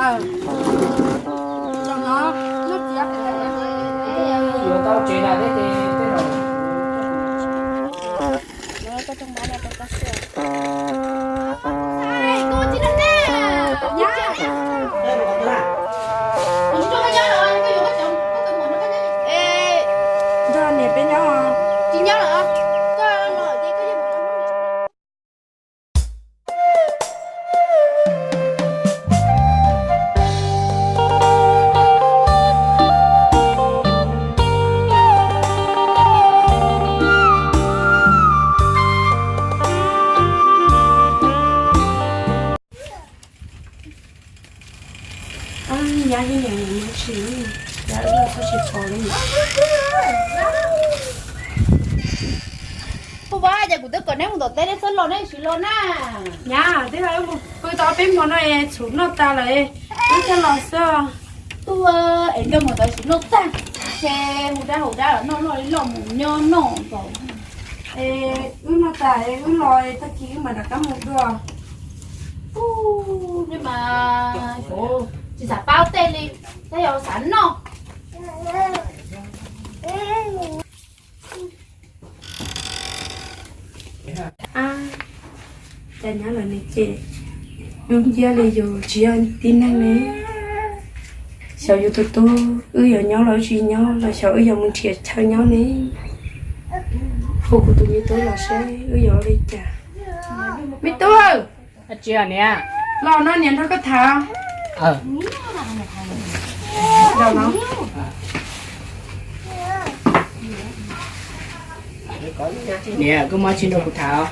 Yuav tau tsev lawm thiab ces tej zaum nrog niam peb nyob. Nyab yeej nyiam mus tsis, nyab wb txhob tsis pom li. Puas pab, ces kuv twb kom neb mus tom teb, neb txhob los, neb tsis los na. Nyab, twb yog wb mus pw tau peb hmo no es txhuv noj tas lawm, wb thiaj los xwb. Tuaj es nkauj mus tau txhuv noj tag, ces mus dab hauv dab los noj, noj li loj mus nyob noj ntxov. Es wb noj tas es wb los es tag kis wb mam rov qab mus dua. Ub, nej mas tsis xav pab tej li, tej yog xav noj. Ab, cas nyab lawv ne ces dub nciab li yus tsis yog tib neeg ne. Xyov yus tus tub wb yuav nyob los wb tsis nyob los xyov wb yuav mus nrhiav chaw nyob ne. Hu kuv tus me tub los seb wb yuav ua li cas. Me tub, los no niam nrog koj tham. Niam, koj muaj dab tsi nrog kuv tham?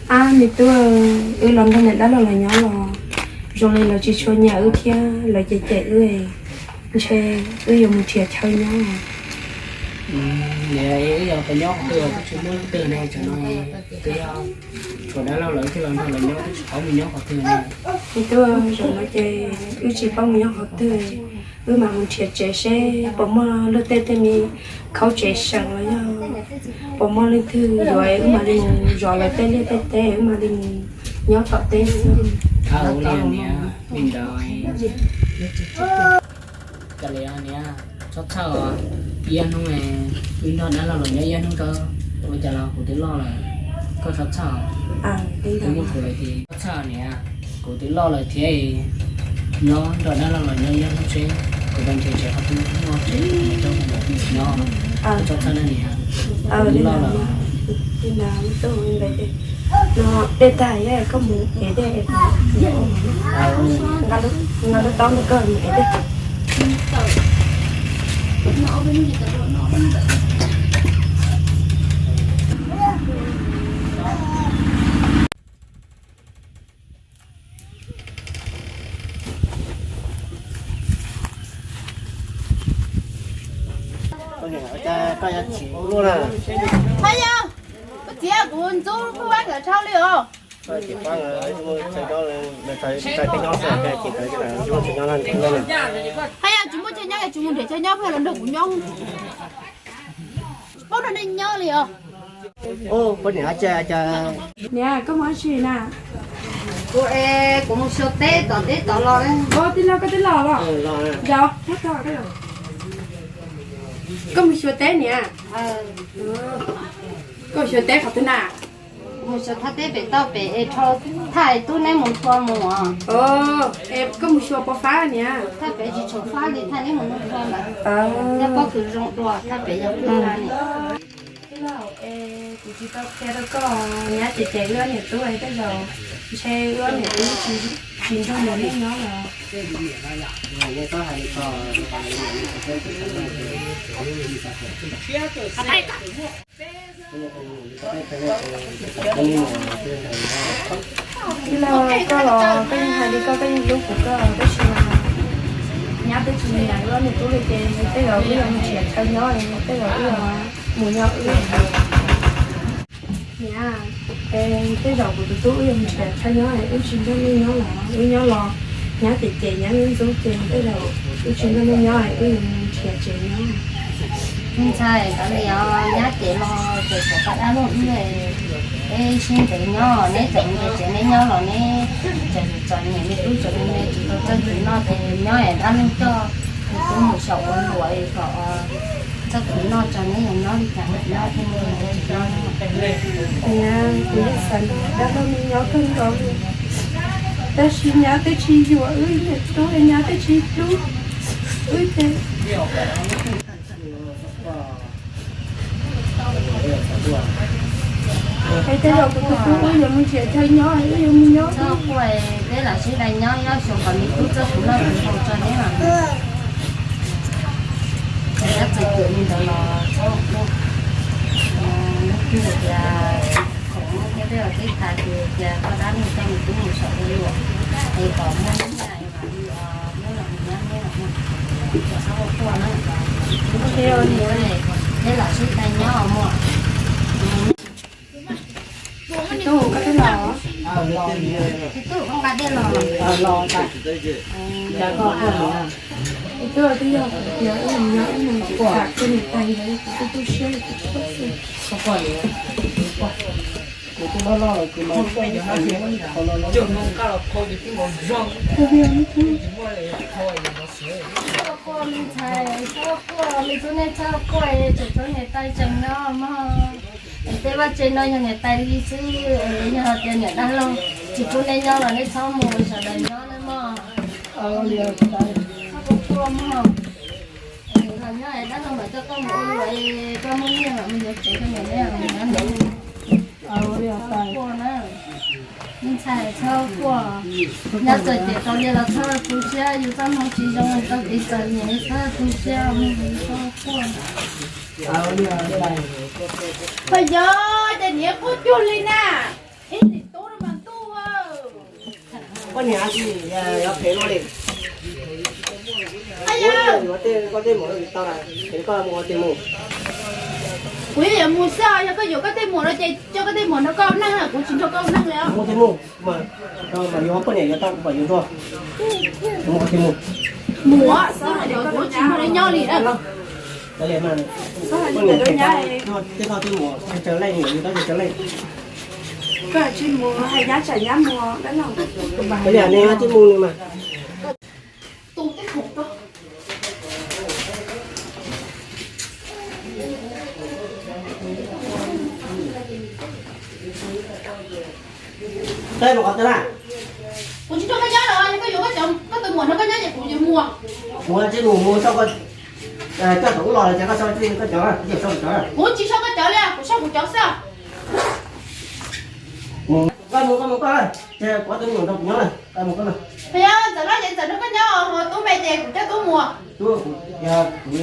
Ab, me tub, wb los nrog niam dab laug lawv nyob los zoo li lawv tsis tshua nyiam wb thiab lawv cem cem wb, ntshe wb yuav mus nrhiav chaw nyob. Niam, wb yuav nyob qhov twg los twb tsis muaj leej twg ne, tam no twb yog tshuav dab laug lawv thiaj los nrog lawv nyob, twb tsis paub mus nyob qhov twg ne. Me tub, zaum no ces wb tsis paub mus nyob qhov twg, wb mam mus nrhiav tsev seb puas muaj luag tej tej me khaub tsev seem los yog puas muaj leej twg yuav wb mam li mus zov lawv tej liaj tej teb, wb mam li mus nyob tom teb xwb. Ua li niam, li ntawd cas li niam, txhob txhawj os. Ib ob hnub wb nrog dab laug los nyob ib ob hnub tso, ua cas los kuv twb loj lawm, koj txhob txhawj. Twb muaj kuv lawm ces txhob txhawj niam, kuv twb loj lawm thiab. Nyob nrog dab laug los nyob ib ob hnub seb kuv pab nrhiav tsev qhov twg muaj tsev rau kuv nyob. Txhob txhawj na niam, kuv twb loj lawm. No dej tag, koj mus ev dej, nqa lub taub nrog koj mus ev dej. Haj yam, koj txiv, kuv ntxub Phaj Vab nkawd dhau li os. Haj yam, tsis muaj chaw nyob es tsis mus nrhiav chaw nyob, pheej los nrog kuv nyob. Tsis paub nrog nej nyob li os. Niam, koj mus dab tsi na? Kuv es kuv mus xyuas teb tom teb tod los. Tij laug, koj twb los los? Koj mus xyuas teb niam? Koj mus xyuas teb qhov twg na? Mus xyuas thaj teb pem toj pem es rho thaj tub neb mus txhua mus. Es koj mus xyuas puas fab niam? Thaj pem tsis tshua fab li, thaj neb mus txhua lawm. Nyob pob kws zoo dua, thaj pem yog pw la ni. Tij laug, es kuv tsis tau qhia rau koj, nyab cem cem wb ob niam tub, tej zaum ntshe wb ob niam tub tsis nrog nws nyob los. Tij laug, koj los koj yeej hais li koj, koj yeej hlub kuv koj, tab sis mas nyab twb tsis nyiam wb ob niam tub li ces tej zaum wb yuav mus nrhiav chaw nyob, tej zaum wb yuav mus nyob wb. Niam, tej zaum kuv tus tub wb yuav mus nrhiav chaw nyob, wb tsis nrog nej nyob los, wb nyob los nyab cem cem nyab ntxub ntxub ces tej zaum wb tsis nrog nej nyob, wb yuav mus nrhiav tsev nyob. Ntxhais, kav liam os, nyab ces los ces kom pab dab laug wb, peb sib ntev nyob, neb tseem ntev tsev neb nyob los neb tseem txom nyem me tub tseem me me tsis tau txoj kev noj ces nyob es dab laug coj me tub mus saum ua luam kom txoj kev noj tso neb nyob li cas nyob thiaj li tsis noj. Niam, kuv yeej xav nrog dab laug nyob kawg nkaus li, tab sis nyab twb tsis yuam wb, niam tub nyab twb tsis hlub wb ces es tej zaum kuv tus tub wb yuav mus nrhiav chaw nyob, wb yuav mus nyob. Txhob quaj, peb lam sib dai nyob, nyob xyov kom me tub txoj kev noj kev haus tso neb mas. Ces nyob txawm cuam li ntawd los txhob quaj. Leej twg tias khoom thiab peb ua teb tas ces tias koj dab laug coj me tub mus saum ua luam es kom muaj nyiaj es kom muaj los mus nyob neb los mus, txhob quaj na. Peb lam sib dai nyob muaj. Tub, koj twb los? Tub, koj nqa dej los? Los tas. Cas koj los? Tub, twb yog tias wb nyob wb mus tham tej niam tais ntawd kuv twb tu siab li kuv quaj xwb. Kuv twb loj loj lawm kuv mas txoj ntawd los. Txhob quaj me ntxhais, txhob quaj, me tub nej txhob quaj, tseem tshuav niam tais tseem nyob mog. Es tej vaj tse no yog niam tais li xwb, yog hais tias niam dab laug tsis pub nej nyob los nej txhob mus, sawv daws nyob nawb mog. Txhob quaj mog. Los nyob es dab laug mam coj koj mus ua luam, koj muaj nyiaj mam mus yuav tsev rau niam neb nyob ntawd. Txhob quaj na. Me ntxhais txhob quaj. Nyob txawm ces tau li los txhob tu siab, yus txoj hmoo tsis zoo tau kev txom nyem txhob tu siab, txhob quaj. Ho yog ces niam quaj cuag li na. Ib tug tub no mas ntuj. Poj niam, yog phem luaj li. Koj tej muam no tau, koj mus ua tij mus. Kuv yuav mus xwb, yog koj yuav koj tej muam no ces coj koj tej muam nrog koj ua neej, kuv tsis nrog koj ua neej li. Mus tij mus, mas yuav poj niam yuav tau kuv mam yuav tuaj. Mus tij mus. Mus xwb, kuv tsis nrog nej nyob li na. Tej tij mus, tsawg leej, yus tab tsawg leej. Koj tsis mus, hais nyab tsam nyab mus, dab laug. Ua li ne, tsis mus li mas. Teb mus qhov twg na? Kuv tsis nrog koj nyob lawm, yog koj yuav koj cov, koj tus muam nrog koj nyob ces kuv yuav mus. Kuv tsis mus, mus sau koj, coj thaum ub los ces koj sau koj cov, kuv tsis sau koj cov li, kuv sau kuv cov xwb. Koj mus, koj mus koj, ces kuv tus muam nrog kuv nyob na, koj mus koj na. Yog Ntxawm los ces Ntxawm nrog koj nyob, ho Tub me ces kuv coj Tub mus. Tub, kuv, yog kuv,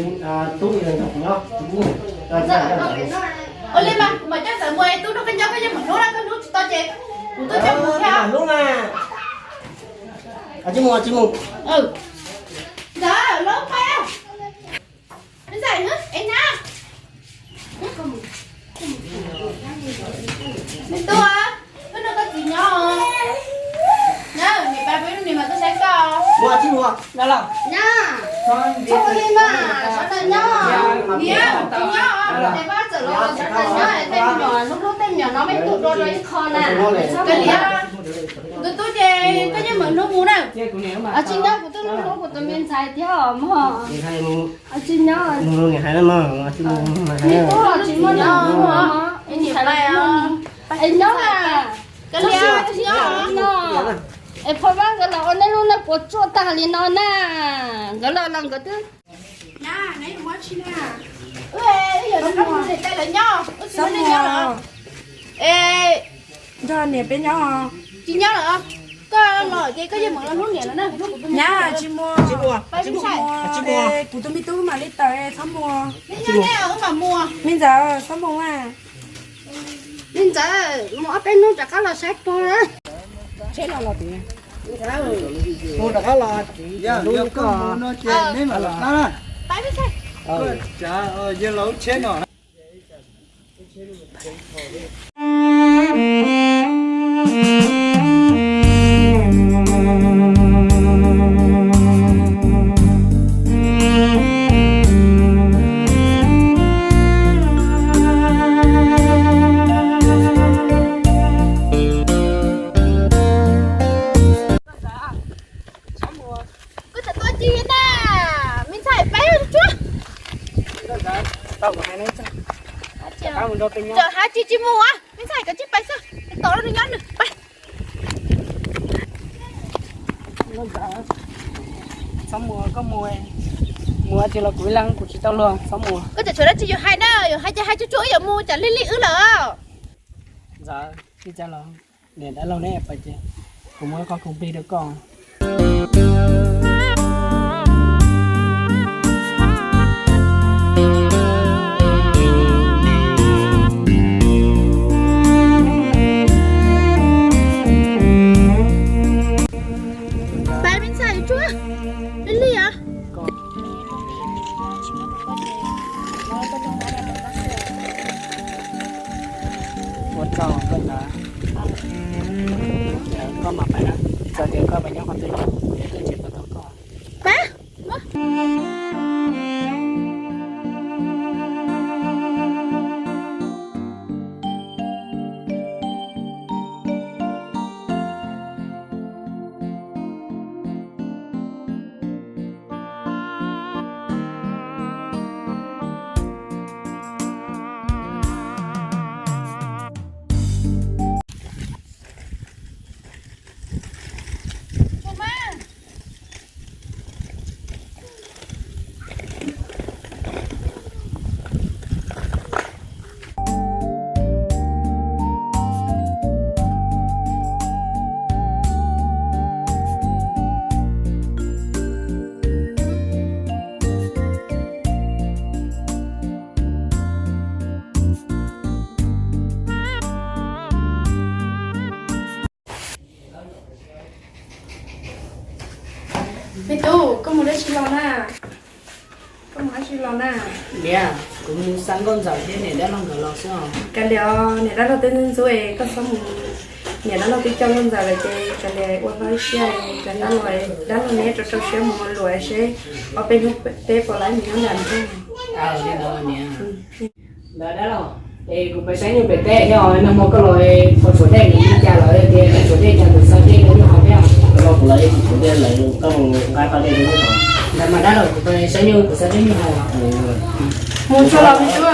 Tub nrog kuv nyob, kuv mus. Ua li mas kuv mam coj Ntxawm mus, Tub nrog koj nyob, koj yeej mam hnub na, koj hnub tsis tau ces kuv tuaj coj mus thiab. Hnub na. Tsis mus, tsis mus. Ntxawm, los pais. Ntxawm, es na. Me tub, koj nrog koj txiv nyob. Na, niam pab peb lub niam mas tuaj saib koj. Mus tsis mus. Txhob ua li mas, sawv daws nyob. Niam, tsis nyob, es koj txawm los sawv daws nyob, tej me nyuam hlub hlub tej me nyuam no me tub dua rau ib qho na. Koj liam, tus tub ces koj yeej meem hlub mus na. Tsis nyob, kuv twb hlub hlub kuv tus me ntxhais thiab mog. Tsis nyob, me tub los tsis muaj neeg hlub mog. Es nyob na. Tsis nyob, es phoj Vaj nkawd los ua nej lub neej puas tsuaj tag li no na. Nkawd los los nkawd twb nrog niam peb nyob. Tsis nyob lawm, koj los ces koj yeej meem los hlub niam lawm na. Nyab, tsis mus, tsis mus, kuv tus me tub mam li tawm, txhob mus. Me ntxawm, txhob mus mas. Me ntxawm, mus ob peb hnub rov qab los saib puag na. Mus rov qab los, yog koj mus no ces neb mam rov qab na. Yog los tsheb no. Li na, me ntxhais peb tsuag. Tau kuv hais ne, txawm hais tsis tsis mus, me ntxhais kav tsij pais xwb, tos nws nyob nws pais. Txhob mus, koj mus, mus tsis los kuv ib leeg kuv tsis tau luag, txhob mus. Koj tseem tshuav dab tsi yuav hais na, yuav hais ces hais tsuag tsuag, wb yuav mus tsam lig lig wb lawm. Ntxawm, tsis txawj los niam dab laug neb pais ces kuv muab qhov khoom plig rau koj. Peb me ntxhais tsuag, lig lig os. Ua tsaug koj ntawd. Koj mam pais na, txawm tias koj pais nyob qhov twg, kuv tsis pom tau koj. Pab. Me tub, koj mus dab tsi los na? Koj mus dab tsi los na? Niam, kuv mus xa nkauj ntxawm thiab niam dab laug nkawd los xwb os. Kav liam, niam dab laug twb ntxub ntxub es koj txhob mus. Niam dab laug twb coj nkauj ntxawm lawm ces kav liam ua hlob ib siab, dab laug, dab laug neb rau rau siab mus ua luam seb ob peb hnub peb puas laib mus nyob nram nroog. Ntawd dab laug, es kuv pais saib nyuj pem teb thiab os, nag hmo koj los ua tshuav dej nws li cas lawm tias tshuav dej cas tus xa dej rau nyuj haus thiab. Koj los kuv los ua tshuav dej lawm, koj mus nqa tau dej rau nyuj haus. Ntawd mas dab laug, kuv pais saib nyuj kuv xa dej nyuj haus. Mus tsuag los me tub.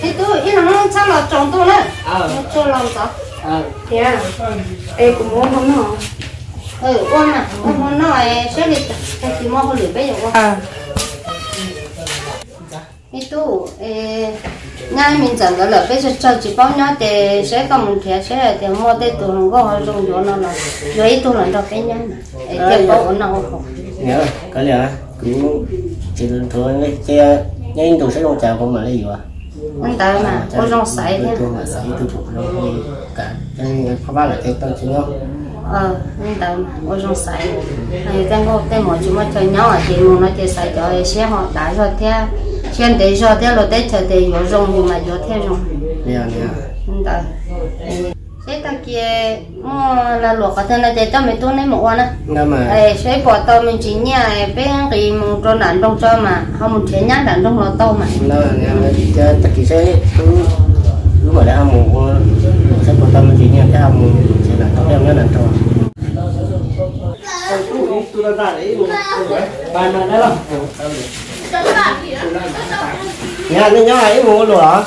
Me tub, ib leeg txhob los tsaus ntuj na. Mus tsuag los ntxov. Thiab es kuv mus ua hmo noj. Ua mas ua hmo noj es saib li cas tag kis muaj hauj lwm peb yuav ua. Me tub, nyob me ntxawm ntawd lawm peb tsawg tsawg tsis paub nyob ces seb koj mus nrhiav seb hais tias muaj tej tus hluas nkauj ho zoo yuav no los yuav ib tug los nrog peb nyob na, es thiaj paub ua noj ua haus. Niam, kav liam, kuv tsis nrhiav, nyob ib ntus saib zoo cas kuv mam li yuav. Ntawd mas ua zoo xaiv thiab. Pab lawm ces tau tsis nyob. Ntawd ua zoo xaiv. Tej nkauj tej muam tsis muaj chaw nyob ces mus no ces xaiv cov siab ho dav zog thiab, siab ntev zog thiab, luag teb chaws tias yuav zoo yus mas yuav thiaj zoo. Ntawd, seb tag kis muaj lag luam qhov twg no ces coj me tub neb mus ua na. Seb puas tau me ntsis nyiaj peb nqis mus rau nram nroog tso mas ho mus nrhiav nyab nram nroog los tau mas. Tag kis seb wb mam li ho mus ua, seb puas tau me ntsis nyiaj peb ho mus nrhiav nram nroog, peb nyob nram nroog. Niam, nej nyob ib mus ua luam.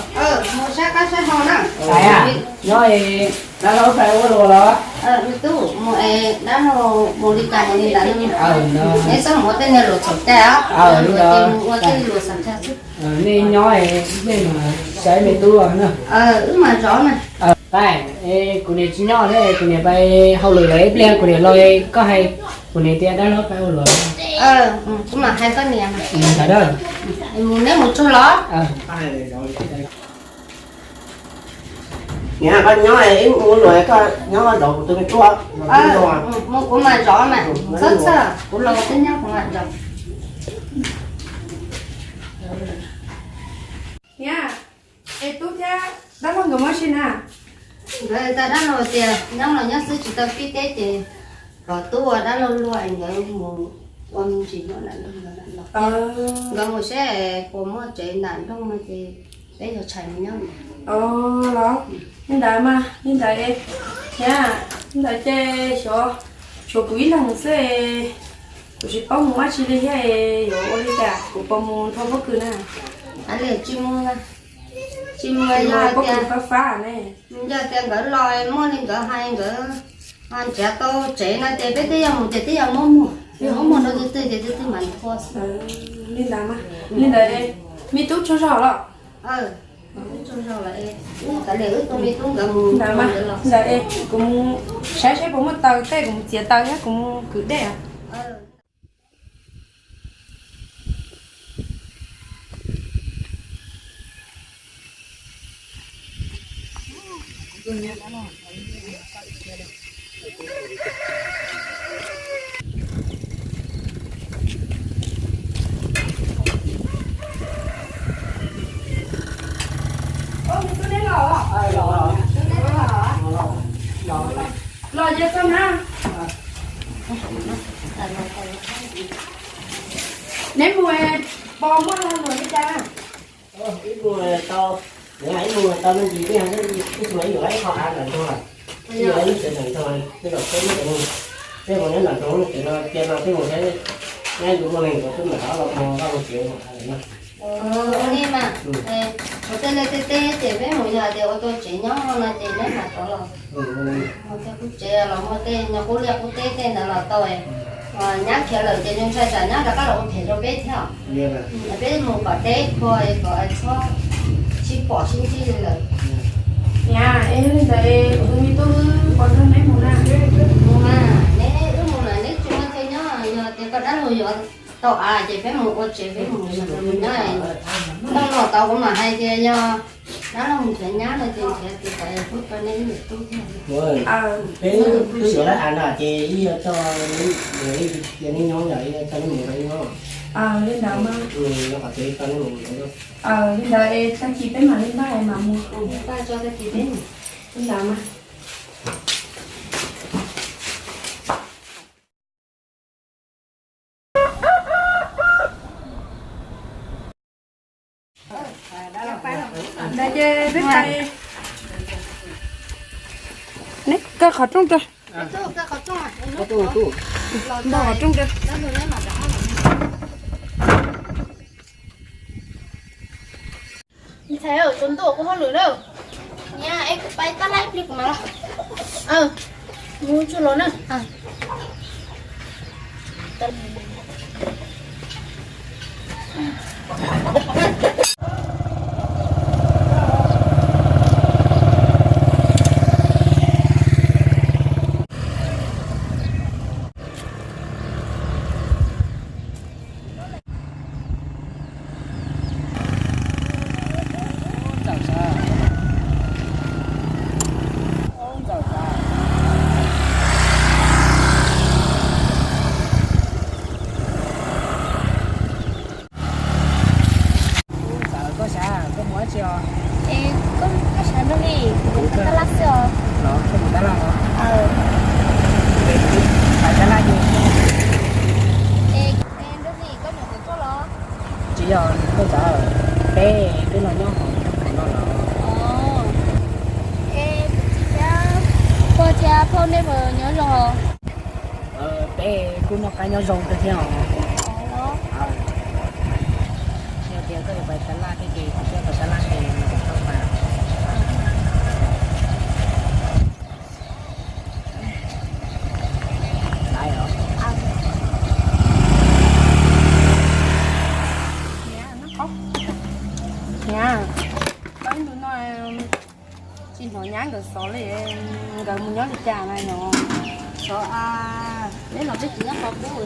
Nyob, dab laug pais ua luam los? Tub, mus es dab laug mus li cas mus li ntawd. Neb txhob mus ua tej niag luam txhaum cai os. Ua tej luam txhaum cai xwb. Nej nyob, nej mas saib me tub na. Wb mas zov na. Tais, kuv niam tsis nyob thiab, kuv niam pais hauj lwm lawm ib pliag kuv niam los koj hais kuv niam tias dab laug pais ua luam. Kuv mam hais koj niam. Mus neb mus tsuag los. Niam, koj nyob ib mus ua luam, koj nyob zov kuv tus me tub. Mus kuv mam zov mas, txhob txhawj, kuv los kuv twb nyob kuv mam zov. Niam, es tub thiab dab laug nkawd mus si na? Nkawd tas dab laug tias nyob los nyob xwb tsis tau pib teb ces kom tub ua dab laug luag es nkawd mus ua me ntsis nyob nram nroog nkawd los. Nkawd mus seb puas muaj tsev nram nroog no ces peb yuav tshais mus nyob. Los li ntawd mas li ntawd, thiab li ntawd ces xyov tshuav kuv ib leeg xwb. Kuv tsis paub mus ua tsi li thiab, yuav ua li cas kuv puas mus nrog pob kws na? Tsis mus, tsis mus, yog pob kws fab fab ne. Yog tias nkawd los muaj li nkawd hais, nkawd nrhiav tau tsev no ces peb twb yuav mus ces twb yuav muab muag, muab muag rau twg twg ces twg twg mam nthua. Li ntawd, li ntawd me tub tsaug zog los? Tsaug zog los, wb tus me tub nkawd mus ntawd, kuv mus saib seb puas muaj taws tej, kuv mus txiav taws thiab kuv mus kwv dej. Los ces txog na. Neb mus pos muaj lag luam li cas? Ib mus tau, ib mus tau me ntsis, ib mus ib qho av ntawm nroog lawm. Ib mus ib tsev ntawm nroog, tej zaum peb mus, peb mus nyob ntawm nroog ces no cia no peb mus saib nyab yus muaj neeg, twb mam rov los mus vaj mus tsev mus av lawm no. Ua li mas, ua tej liaj tej teb ces peb mus, yog tias ua tau tsev nyob no ces neb mam rov los. Mus tej qub tsev los muaj tej nyuag qub liaj qub teb tej ntawd los tau. Nyab khiav lawm ces nws ntshai tsam nyab rov qab los ua phem rau peb thiab. Peb mus kom deb kho kom txhob sib pom sib ntsib li lawm. Niam, es yog li ntawd kuv tus me tub puas nrog neb mus na? Mus mas, neb wb mus lawm neb tsis muaj chaw nyob, yog tias koj dab laug yuav tau av ces peb mus ua tsev peb mus nyob. Noj los tau kuv mam hais tias yog dab laug mus nrhiav nyab no ces nrhiav tus kom pub rau neb ib niam tub thiab. Peb twb yuav lawm av no ces ib yog coj, cia neb nyob yog ib yog coj neb mus rau ib nyob. Li ntawd mas, li ntawd es tag kis peb mam li npaj mam mus. Npaj tso tag kis peb mus. Li ntawd mas. Ntawd ces peb pais. Neb kaw qhov rooj rau. Ntaug qhov rooj rau. Ntxhais, tsaus ntuj kuv hauj lwm na. Niam, es kuv pais tab laj ib pliag kuv mam los. Mus tsuag los na. Ntxawm, koj xav koj mus dab tsi os? Es koj, koj xav nrog li, kuv mus tab laj xwb os. Los koj mus tab laj os? Pais tab laj ces, es nrog li koj niam tus tuaj los? Tsis yog, koj xav peb twb los nyob hauv no los? Es kuv txiv thiab pog thiab phauj nej puas nyob zoo? Peb kuj noj qab nyob zoo kawg thiab os. Yog tias koj yuav pais tab laj thiab ces kuv thiaj tau tab laj ces nws kuj tau pais. Niam, tau ib ntu no tsis hnov nyab nkawd xov li, nkawd mus nyob li cas na no? Xov, peb los peb tsis nyob qhov qub thiab ces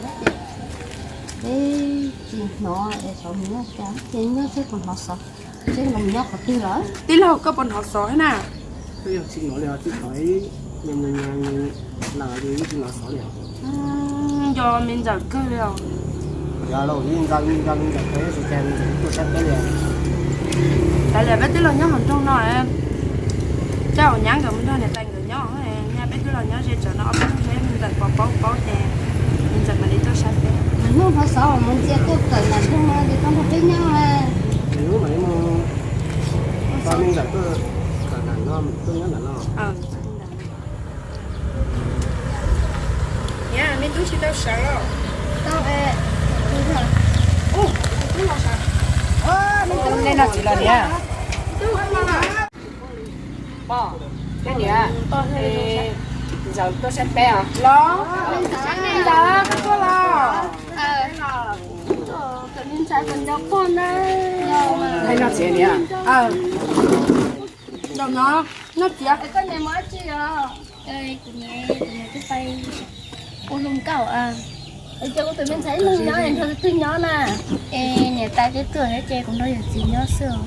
peb tsis hnov es xov mus nyob li cas ces nyob seb puas hnov xov. Seb nkawd mus nyob qhov twg lawm. Tij laug, koj puas hnov xov thiab na? Twb yog tsis hnov li os, tsis hnov ib, nws nws nws nws laws ces yeej tsis hnov xov li os. Nco me ntxawm kawg li os. Yog los yeej nco me ntxawm kawg, tsis cas me ntxawm tuaj sab teb li. Kav liam, peb twb los nyob hauv nroog no, coj nyab nkawd mus nrog niam tais nkawd nyob, nyab peb twb los nyob ze tsam no ob peb hnub seb me ntxawm puas paub paub ces me ntxawm mam li tuaj sab teb. Hnub hnov xov mus ntxias tuaj kawm nram nroog no ces koj nrog peb nyob. Niam, me tub tsis tau sawv los? Nej noj txiv los niam? Poj, thiab niam, ntxawm tuaj saib peb os. Los, ntxawm, koj tuaj los. Noj txiv niam. Noj txiv. Kuv niam, kuv niam twb pais ua hluas nkauj. Ces kuv tus me ntxhais ib leeg nyob, nrog leej twg nyob na? Es niam tais twb tuaj thiab ces kuv nrog yawm txiv nyob xwb os.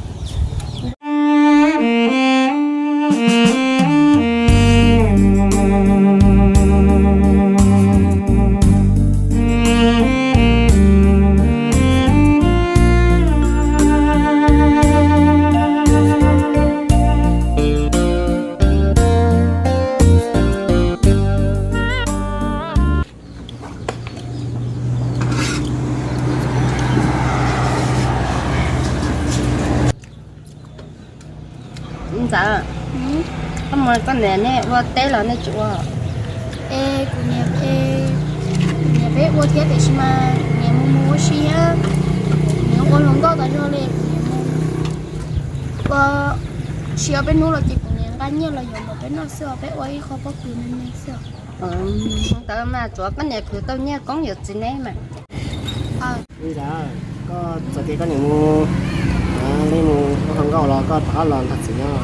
Ntxawm, koj mus koj niam nej ua teb los nej tsis ua? Es kuv niam, kuv niam peb ua thiab tiam sis mas kuv niam mus mus ua si, kuv niam ua hluas nkauj tas zog li, kuv niam mus ua si ob peb hnub los ces kuv niam nqa nyiaj los yuav npaum peb noj xwb os, peb ua ib qho pob kws me me xwb os. Ntawd mas tsuav koj niam khwv tau nyiaj koob yawm txiv neb mas. Ntxawm, koj txawm tias koj niam mus, nej mus ua hluas nkauj los koj rov qab los nrog txiv nyob.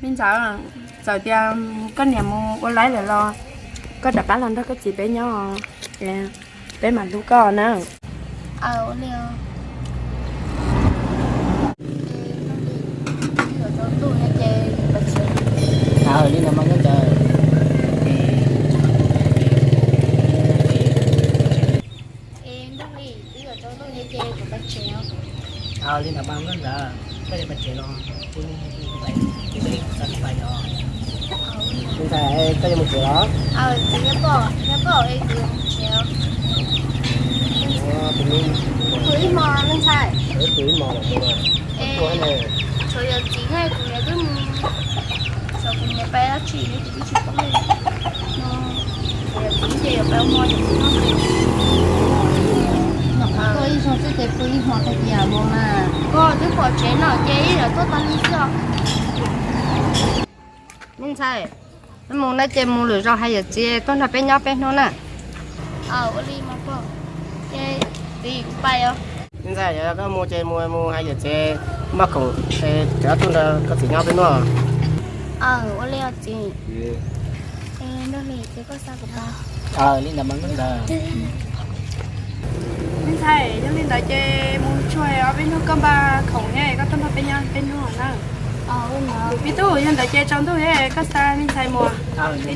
Me ntxawm, txawm tias koj niam mus ua laib lawm los koj rov qab los nrog koj txiv peb nyob, peb mam hlub koj na. Li ntawd mas nkauj ntxawm. Li ntawd mas nkauj ntxawm, koj yuav mus tsev los? Koj yuav mus tsev los? Tus me, tus ib hmos los mus, tshuav yawm txiv, kuv niam twb mus, tshuav kuv niam pais dab tsi kuv twb tsis paub li. Tshuav yawm txiv ces yuav pais ua hmo yawm txiv no. Nyuam qhuav tuaj ib zaug xwb ces pw ib hmos tag kis mus mas. Koj twb pom tsev no ces ib yam tuaj tag li xwb os. Me ntxhais, mus na ces mus lwm zaus hais yawm txiv tuaj nrog peb nyob peb hnub na. Ua li mas pog, ces txiv kuv pais os. Me ntxhais, yog koj mus ces mus mus hais yawm txiv maj khoom, cov tuaj nrog koj txiv nyob peb hnub. Ua li os txiv. Nrog li txiv koj xa kuv pais. Li ntawd mas nkauj ntxawm. Me ntxhais, yog li ntawd ces mus tsuag ob peb hnub koj npaj khoom thiab koj tuaj nrog peb nyob peb hnub na. Me tub, yog ntawd ces tsaus ntuj thiab koj xa me ntxhais mus. Ib tsam me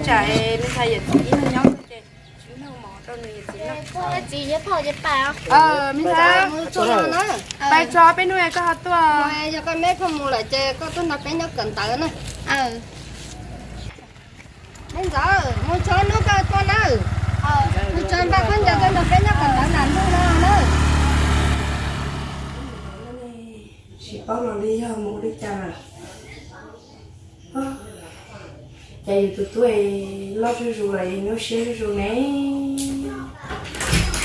ntxhais yawm txiv ib leeg nyob ces tsis muaj mov rau nws yawm txiv. Me ntxhais, pais tso peb hnub koj ho tuaj. Yog koj me koj mus lawm ces koj tuaj nrog peb nyob kawm ntawv na. Me ntxawm, mus tso hnub koj tuaj nawb. Mus tso npaj khaub ncaws tuaj nrog peb nyob kawm ntawv nram ntug no nawb. Tsis paub los li yog mus li cas lawm. Cas yus tus tub loj zuj zus los yus nyuaj siab zuj zus ne.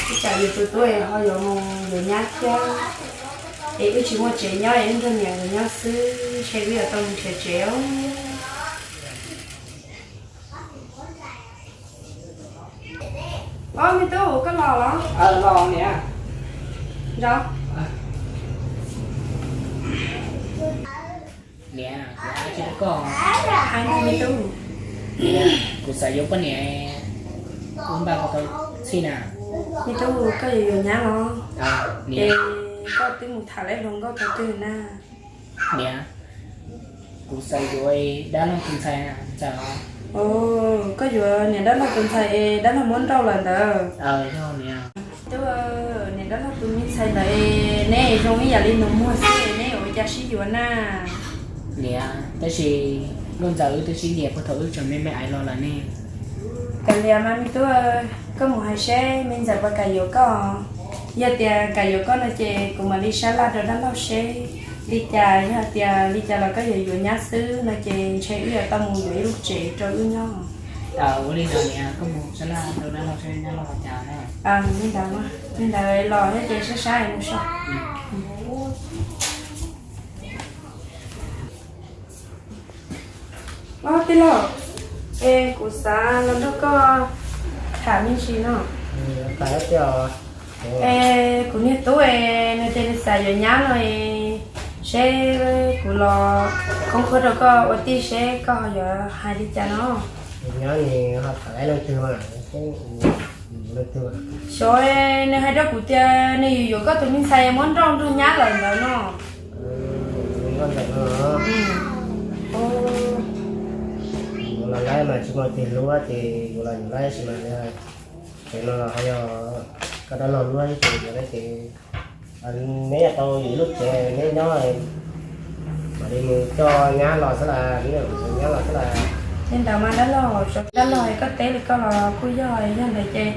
Ib tsam yus tus tub ho yuav mus yuav nyab thiab, es wb tsis muaj tsev nyob es wb nrog niam nkawd nyob xwb, ntshe wb yuav tau mus nrhiav tsev os. Ob, me tub, koj los los? Los niam. Nrog. Niam, kuv hais tsis rau koj. Hais no me tub. Kuv xav yuav poj niam, kuv npaj puas tau txhij na? Me tub, koj yuav yuav nyab los? Es koj twb mus tham lawv hluas nkauj tau twg na? Niam, kuv xav yuav dab laug tus ntxhais ntxawm os. Koj yuav niam dab laug tus ntxhais es dab laug muab nrauj lawm ntawd? Yog niam. Tub, niam dab laug tus me ntxhais ntawd es neb zoo ib yam li nus muag xwb, neb yuav ua cas sib yuav na? Niam, tab sis nkauj ntxawm wb twb sib nyiam puag thaum wb tseem me me aiv los lawm ne. Kav liam mas me tub, koj mus hais seb me ntxawm puas kam yuav koj. Yog tias kam yuav koj no ces kuv mam li sab laj rau dab laug seb. Li cas yog tias li cas los koj yuav yuav nyab xwb no ces ntshe wb yuav tau mus yuav ib lub tsev rau wb nyob. Ua li ntawd niam, koj mus sab laj tau dab laug saib dab laug ua cas na. Li ntawd, li ntawd los thiab ces saib saib mus so. Ob tij laug, es kuv xav los nrog koj tham me ntsis no. Es kuv niag tub es nws tias nws xav yuav nyab no es, seb kuv los khoob khuab rau koj ua tij seb koj ho yuav hais li cas no. Nyob nws ho tham laib leej twg mas, leej twg mas. Xyov nws hais rau kuv tias nws yuav yuav koj tus me ntxhais muab nrauj nrog nyab lawm ntawd no. Nkauj Ntxawm no, yuav los laib mas tsis muaj tus hlub ces yuav los yuav laib sis mas, tsev no ho yog koj dab laug hlub ces yuav laib ces neb yuav tau yuav ib lub tsev neb nyob, mam li mus coj nyab los xwb las, nyab los xwb las. Li ntawd mas dab laug, dab laug koj teb li koj los kuj yog, yog ntawd ces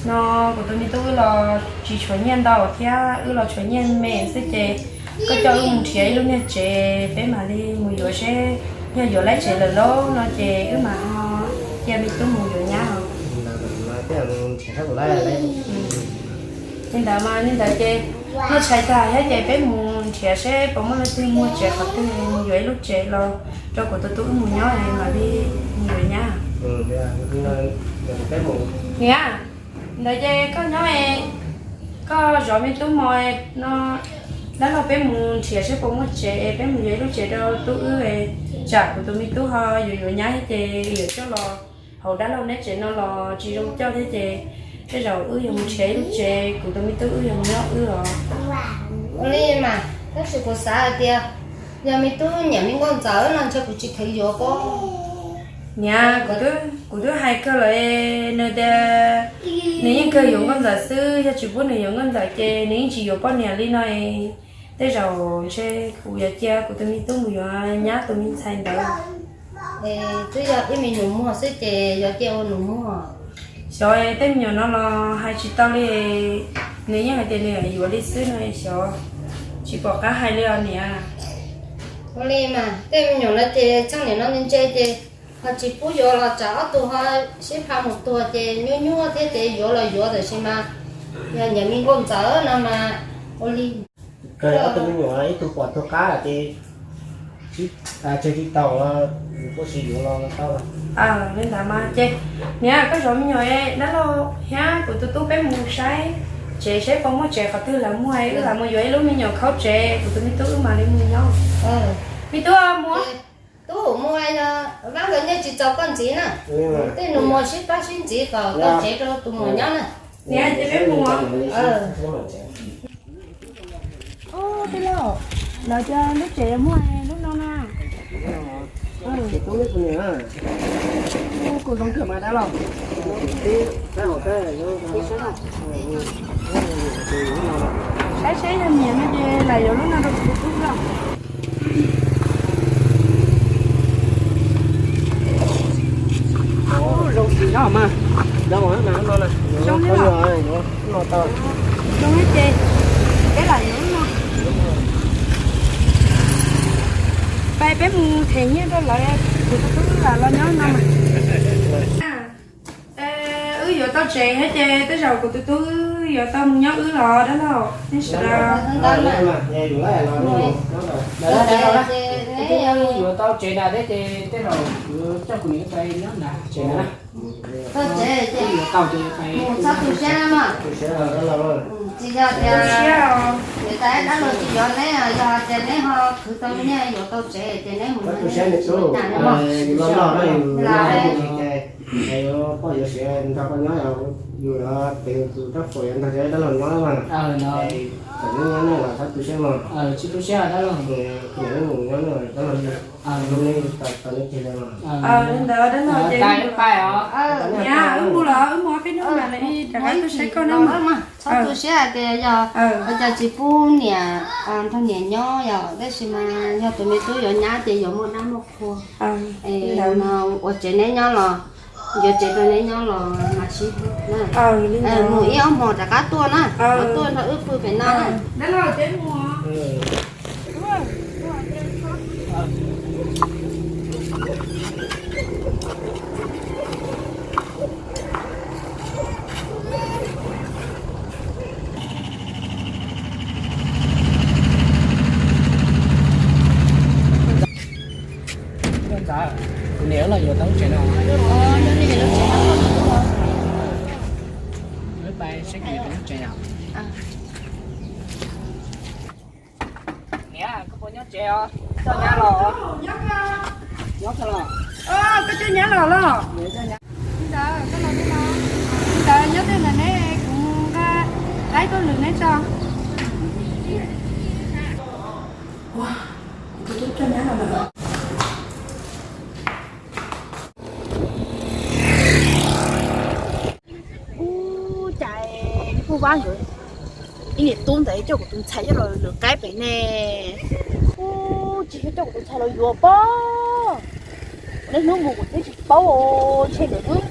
no kuv tus me tub wb los tsis tshuav nyiaj ntau thiab, wb los tshuav nyiaj me xwb ces koj coj wb mus nrhiav ib lub niag tsev peb mam li mus yuav seb yog yuav laib tsev lawm lauj no ces wb mam ho cia me tub mus yuav nyab os. Li ntawd mas li ntawd ces muaj tshais tag thiab ces peb mus nrhiav seb puas muaj leej twg muag tsev qhov twg mus yuav ib lub tsev los rau kuv tus tub wb mus nyob mam li mus yuav nyab. Niam, ntawd ces koj nyob, koj zov me tub mos no, dab laug peb mus nrhiav seb puas muaj tsev es peb mus yuav ib lub tsev rau tub wb, tsam kuv tus me tub ho yuav yuav nyab thiab ces yuav coj los hauv dab laug neb tsev no los tsis zoo coj thiab ces tej zaum wb yuav mus nrhiav ib lub tsev kuv tus me tub wb yuav mus nyob wb os. Ua li mas, tab sis kuv xav hais tias yog me tub nyiam me Nkauj Ntxawm no ntshe kuv tsis kheev yuav pob. Niam, kuv twb hais kawg lawm, nws tias nws yeej kawg yuav Nkauj Ntxawm xwb, yog tsis pub nws yuav Nkauj Ntxawm ces nws yeej tsis yuav poj niam li no. Tej zaum ntshe kuv yuav cia kuv tus me tub mus yuav nyab tus me ntxhais ntawd. Twb yog ib me nyuam muag xwb ces yuav cia ua nus muag. Xyov tej me nyuam no los hais tsis tau li, nws yeej hais tias nws yuav li xwb no xyov, tsis pom qab hais li os niam. Ua li mas tej me nyuam no ces txheej niam no ntse ces ho tsis pub yuav los tsam ob tug ho sib pha mus tuag ces nyuaj nyuaj thiab ces yuav los yuav tab sis mas yog nyiam me Nkauj Ntxawm no mas ua li. Kawg ob tug me nyuam ib tug pom tuag qab ces tseg tsis tau, kuj sis yuav los tau. Li ntawd mas ces niam, koj zov me nyuam, dab laug thiab kuv tus tub peb mus saib tsev seb puas muaj tsev qhov twg lawv muag, wb lam mus yuav ib lub me nyuam khaub tsev kuv tus me tub wb mam li mus nyob. Me tub mus, tub mus, vaj nkawd nyiaj tsis txaus koj ntxiv na, tej nus muag sib pab sib ntxiv kom tau tsev rau tus muam nyob na. Niam, ces peb mus. Tij laug, lawv tias lub tsev yuav muaj lub no na. Kuj zoo kawg mas dab laug. Saib seb yog niam no ces lam yuav lub no rau kuv tus tub lawm. Zoo xim no mas. Zoo li los. Zoo li ces peb lam yuav lub no. Pais peb mus them nyiaj rau lawv, kuv tus tub lam los nyob no mas. Wb yuav tau tsev thiab ces tej zaum kuv tus tub yuav tau mus nyob wb los dab laug, nej sawv daws. Yuav tau tsev nrad thiab ces tej zaum kuv coj kuv niam pais nyob nrad tsev na. Tau tsev ces mus txhob tu siab na mog. Tsis yog tias niam tais dab laug tsis yuav neb, yog tias neb ho khwv tau nyiaj yuav tau tsev ces neb mus, neb mus nyob nrad. Poj yuav siav nrog koj nyob, yus yuav tes tus rab phom yuav nrog cov dab laug nyob mas, txawm neb nyob nej los txhob tu siab mog. Tsis tu siab dab laug. Neb mus nyob nej dab laug, zoo li tau neb ceg li mas. Li ntawd dab laug ces niam, wb mus los wb mus ob peb hnub mam li rov qab tuaj saib koj na mog. Txhob tu siab hais tias yog ua cas tsis pub niam nrog niam nyob yom, tab sis mas yog tus me tub yuav nyab ces yuav muaj dab muaj qhua. Es no ua tsev neb nyob los, yuav tsev rau neb nyob los mas sib hlub na. Mus ib ob hmos rov qab tuaj na, tuaj nrog wb pw pem no na. Dab laug, dab laug, wb mus. Coj nyab los? Nyob los? Koj coj nyab los los? Li ntawd koj los li no. Li ntawd nyob twg ntawm neb, kuv nqa qaib tuaj lwm neb tso. Ua, kuv tus tub coj nyab los lawm. Ub, cas kuj vab nkawd, ib niam tub ntawd coj kuv tus ntxhais coj los lwm qaib pem ne. Ub, tsis yog coj kuv tus ntxhais los yuav pob. Kuv niaj hnub mus kuv twb tsis paub, ntshe nkawd twb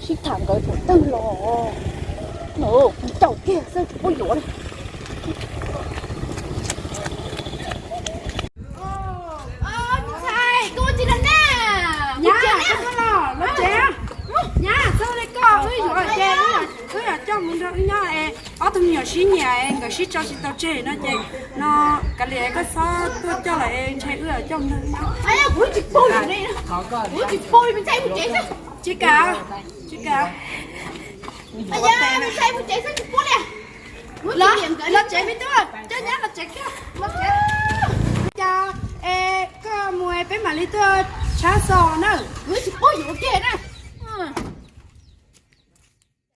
sib tham nkawd thaum twg los. No, kuv caum kiag xwb tsis pub yuav li. Ntxhais, koj ua tsi no na? Nyab, koj tuaj los, los tsev. Nyab, txhob li koj, wb yuav ces wb yuav coj mus nrog wb nyob es ob tug me nyuam sib nyiam es nkawd sib tso tsis tau tseg no ces no, kav liam koj txhob tuaj coj lawm es ntshe wb yuav coj mus nrog wb nyob. Kuv tsis pub li, kuv tsis pub li, mus tsev, mus tsev xwb. Tsis kam, tsis kam. Mus tsev xwb tsis pub li. Los, los tsev me tub, coj nyab los tsev kiag. Los tsev. Cas es koj mus es peb mam li tuaj tshab xo na. Wb tsis pub yuav kiag na.